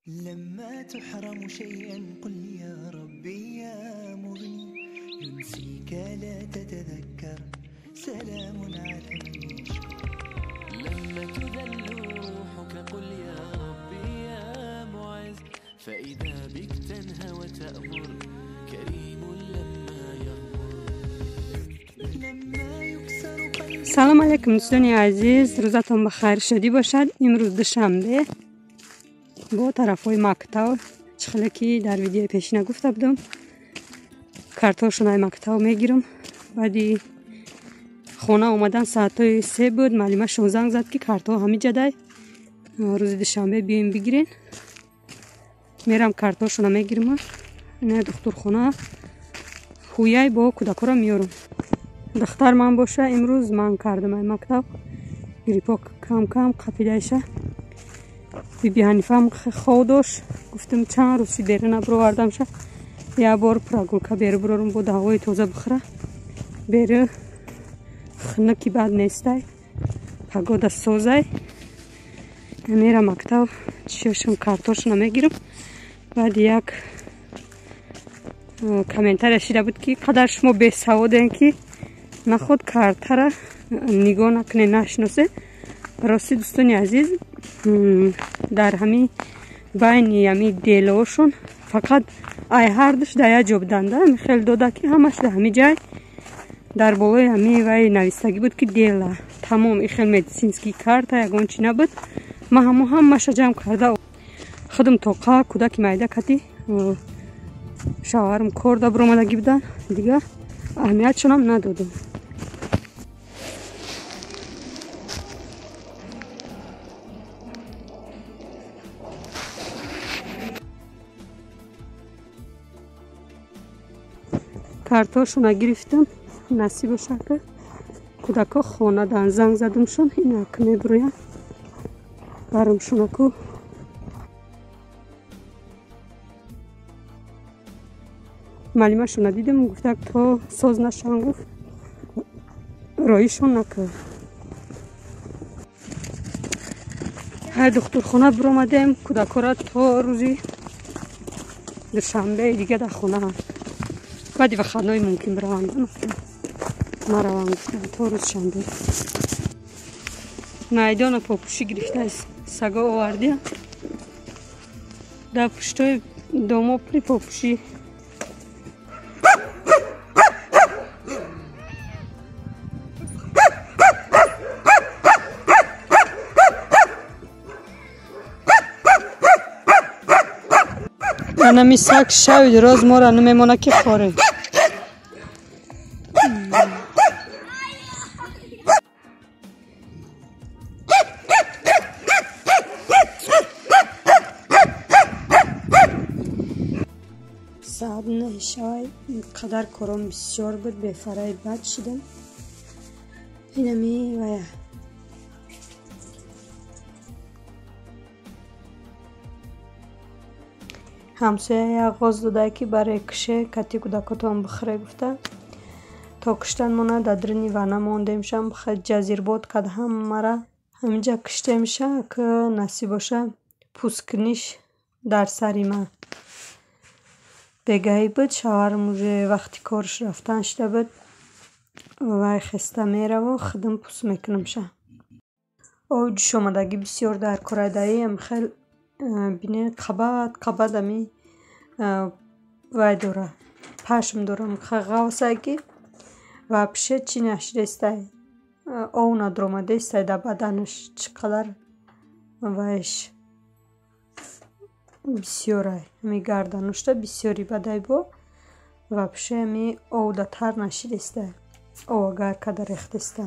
لما تحرم شيئا قل يا ربي يا مغني ينسيك لا تتذكر سلام على من يشكر. لما تذل روحك قل يا ربي يا معز فإذا بك تنهى وتأمر كريم لما يغمر. لما يكسر قلبك. سلام علیکم دوستان عزیز، روزتان بخیر شدی باشد. امروز دوشنبه با طرفای مکتب چخله که در ویدیو پیشینه گفته بودم کارتاشون مکتب میگیرم. بعدی خونه اومدن ساعت 3 بود، معلمشون زنگ زد که کارتا همه جدای روز دوشنبه بیایم بگیرین. میرم کارتاشون میگیرم، نه دکتر خونه خویای با کودکارا میارم. دختر من باشه امروز من کردم مکتب گریپا کم کم قپیدایشه. بیبی حنیفه هم خو داشت، گفتم چند روزی بیرون نبروردم شه یه بار پراگولکا بیرون برارم بود هوای تازه بخوره بیرون خنکی بد نیسته پگودا سوزه. میرم مکتب چشم کارتاشون میگیرم. بعد یک کامنتار شده بود که قدر شما بی‌سوادین که نخود کارتره نگاه نکنه نشناسه. راستی دوستان عزیز، در همین بین یمی دیلوشون فقط ای هر دوش در یک جا بودند. خیلی داده که همش در همین جای در بالای همین وی نویستگی بود که دیلا تمام این خیلی مدیسینسکی کارت یگان چی نبود. ما همو همش جمع کرده خودم توقع کودک میده کتی شوهرم کار ده برآمدگی بودن دیگه اهمیتشون هم ندادم. کارتاشون گرفتم نصیب شکر کودکا خانه دن زنگ زدمشون اینا که میبرویم برمشون کو معلمشون دیدم گفت تا ساز نشن گفت رایشون نکرد. هر دکتر خونه برآمدیم کودکا را تا روزی دوشنبه دیگه در خونه هم. بعدی وقتایی ممکن بروند نروند گفتم تا روز شنبه. میدان پاپوشی گرفته از سگا آوردیم در پشتای داما پری پاپوشی. انمی سگ شوید روز ما را نمیمونه که خوره. ساعت 9 شوی قدر کارم بسیار بود به فرای بد شدم. اینمی ویا همسایه آغاز داده که برای کشه کتی کودکاتان بخره گفته تا کشتن مونه در درنی وانه مانده میشم خیلی جزیر بود کد هم مرا همینجا کشته میشه که نصیب باشه پوسکنیش در سری من بگاهی بود. شوهرم وقتی کارش رفتن شده بود و خسته میره و خودم پوست میکنم شه. آب جوش آمدگی بسیار در کار هم خیلی بینه قباد قباد امی وای داره پشم دارم غوصه که و پشه چی نشده او ندرامده است در بدنش چقدر وایش بسیاره می گردنشته بسیاری بدای بو و پشه می او دتر نشده است او اگر کده ریخته است.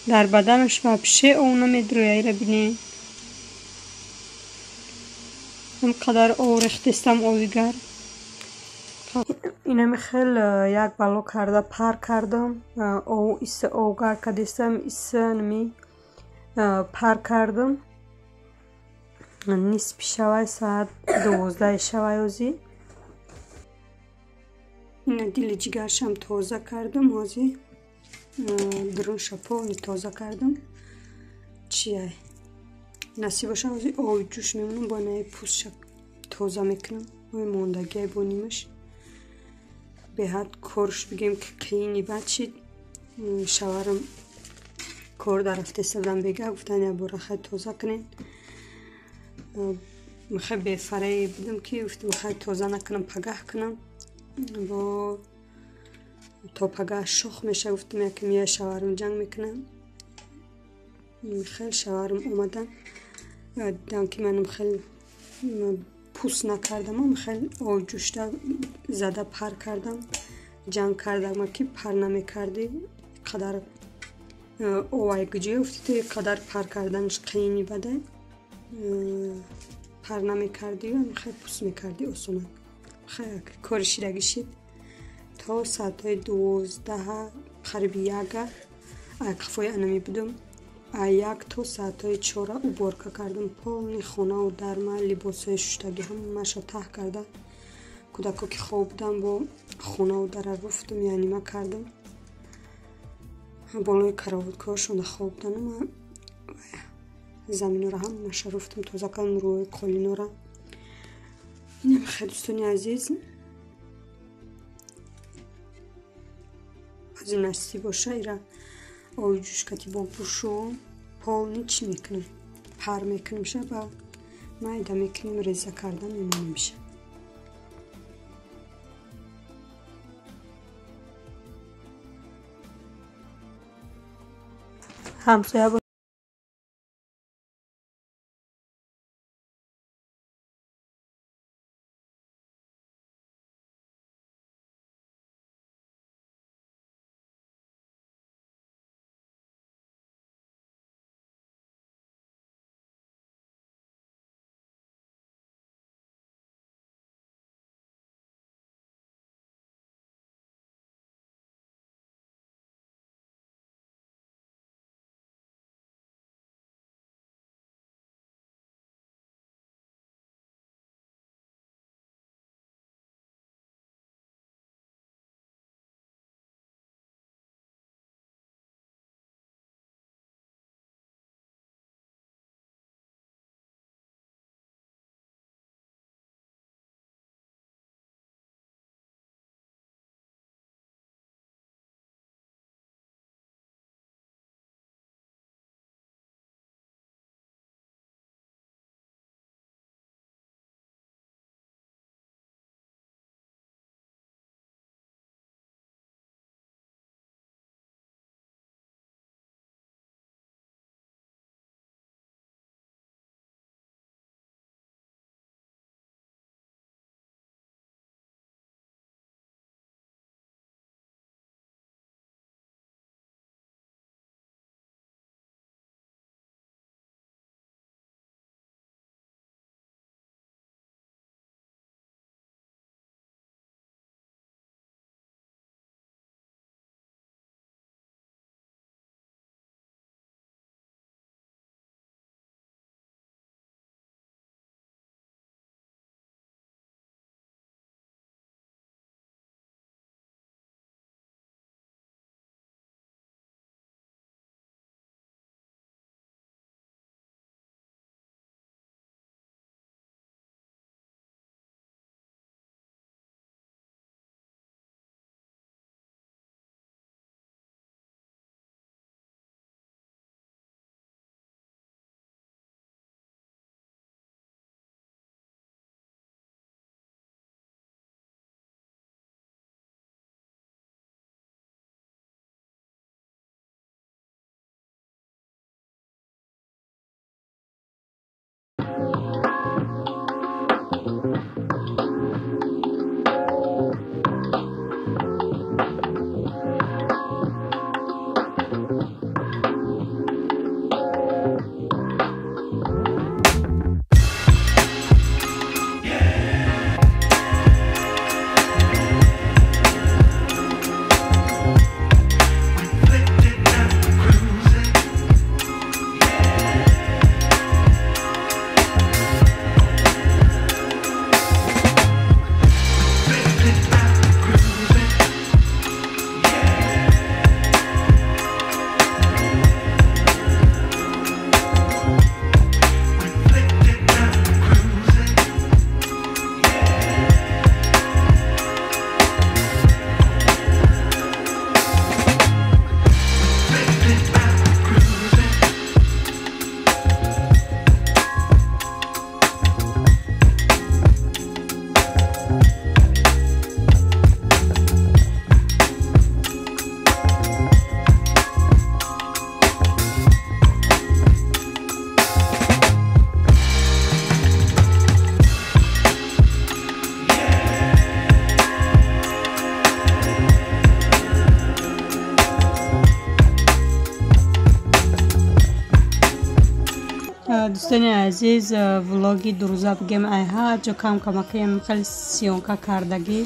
در بدنش و پشه او نمیدروی را بینی اینقدر او ریختستم او دیگر. اینمی خیلی یک بلو کرده پر کردم او ایس او گر کدستم ایس نمی پر کردم نصف شوی ساعت 12 شوی اوزی. اینا دل جگرشم تازه کردم اوزی Дурунша полный тоза кардам. Чия насиб боша, ози оби ҷӯш мемонам, бо наи пӯстша тоза мекунам. Ой, мондагиай бо нимаш беҳад корш бигем ки қиини бад шид. Шаварам кор дар рафтеста будам, бега гуфтан як бора хай тоза кунед. Мехай бефарае будам ки гуфтам хай тоза накунам, пагаҳ кунам, бо то пагаҳ шох меша. Гуфтам якм я шаварам ҷанг мекунам. Хел шаварам омадан, дидам ки манам хел пӯст накардам, хел оҷӯшта зада пар кардам. Ҷанг кардам ки пар намекардӣ, қадар овай гуҷа уфтиди, қадар пар карданаш қиини бадай, пар намекардӣ, хел пӯст мекардӣ осонак. Кори шидагӣ шид. То соатҳои 12, қариби 1 қафои анамӣ будум. 1 то соатҳои 4 уборка кардам, полный хонаву дарма, либосҳои шуштагӣ ҳамаашро таҳ карда. Кӯдако ки хоб будам, бо хонаву дара руфтум, яънима кардам. Болои кароваткоҳошонда хоб будану ма заминора ҳамаашро руфтум, тоза кардам, рӯи қолинора. Инам хел, дӯстони азиз, ози насиб боша, ира оби ҷӯшкати бо бушу полный чӣ мекунем, пар мекунемша, ба майда мекунем, реза карда мемонемша. Ҳамсоя Дӯстони азиз, влоги дурӯза бигем, ай ҳар ҷо кам камакаям хеле съёмка кардагӣ.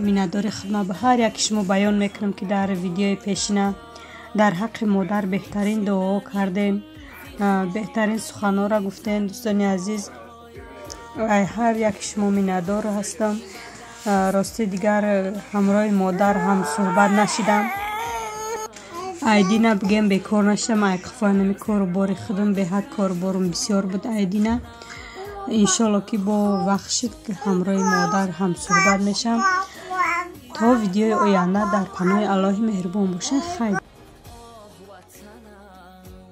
Миннатдори хидмат ба ҳар яки шумо баён мекунам, ки дар видеои пешина дар ҳаққи модар беҳтарин дуо кардем, беҳтарин суханҳоро гуфтем. Дӯстони азиз, ай ҳар яки шумо миннатдор ҳастам. Рости, дигар ҳамроҳи модар ҳам суҳбат нашидам. Айдина бигем, бекор нашидам. Ай қафои нами кору бори худам, беҳад коруборум бисёр буд айдина. Иншолло, ки бо вақт шид, ҳамроҳи модар ҳам суҳбат мешавам. То видеои оянда дар паноҳи Аллоҳи меҳрубон бошед. Хайр.